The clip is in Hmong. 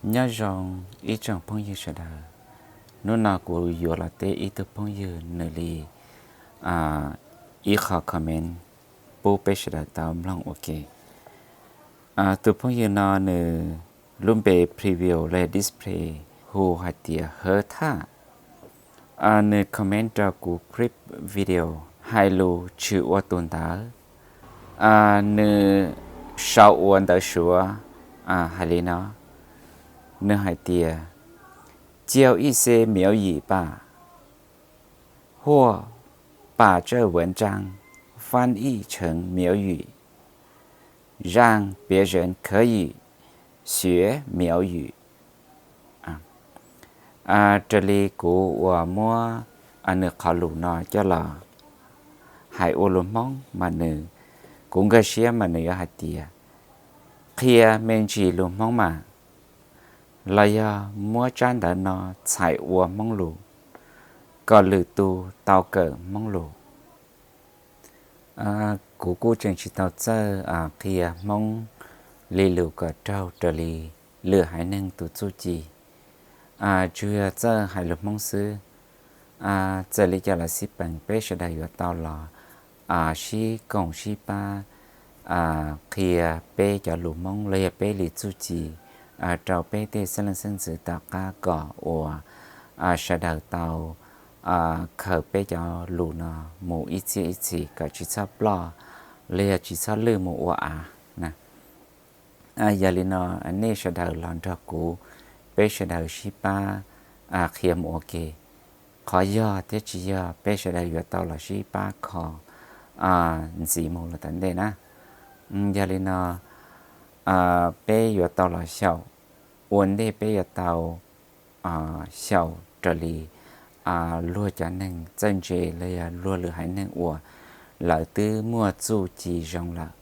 Nyob zoo ib tsoom phooj ywg sawv daws. Hnub no kuv yuav los teb ib tug phooj ywg nws li ib qho comment pub peb sawv daws tau mloog ua ke. Tus phooj ywg no nws lub npe preview los display hu hais tias Hawv Thaj. Nws comment rau kuv clip video hais lus tshwm ua tus ntawd. Nws sau ua ntawv Suav hais li no. Nws hais tias: 教一些苗语吧，或把这文章翻译成苗语，让别人可以学苗语。 Raws li kuv uas muab nws qhov lus no coj los hais ua lus Hmoob mas nws, kuv nkag siab mas nws yuav hais tias: qhia me ntsis lus Hmoob mas, los yog muab tsab ntawv no txhais ua Hmoob lus, kom lwm tus tau kawm Hmoob lus. Kuv kuj tseem tsis tau txawj qhia Hmoob li lus kom raug raws li lwm haiv neeg tus txuj ci. Tsuas yog txawj hais lus Hmoob xwb. Txawm li cas los xij peem peb sawv daws yuav tau los sib koom sib pab qhia peb cov lus Hmoob los yog peb li txuj ci rau peb tej xeeb leej xeeb ntxwv tom qab kom uas sawv daws tau khaws peb cov lus no mus ib txhiab ib txhis kom tsis txhob ploj los yog tsis txhob lwj mus ua av na. Yog li no nej sawv daws los nrog kuv, peb sawv daws sib pab qhia mus ua ke. Qhov yog thiab tsis yog peb sawv daws yuav tau los sib pab kho ntxiv mus los tom ntej na. Yog li no peb yuav tau los xyaum, ua ntej peb yuav tau xyaum raws li luag cov neeg txawj ntse los yog luag lwm haiv neeg uas lawv twb muaj txuj ci zoo lawm.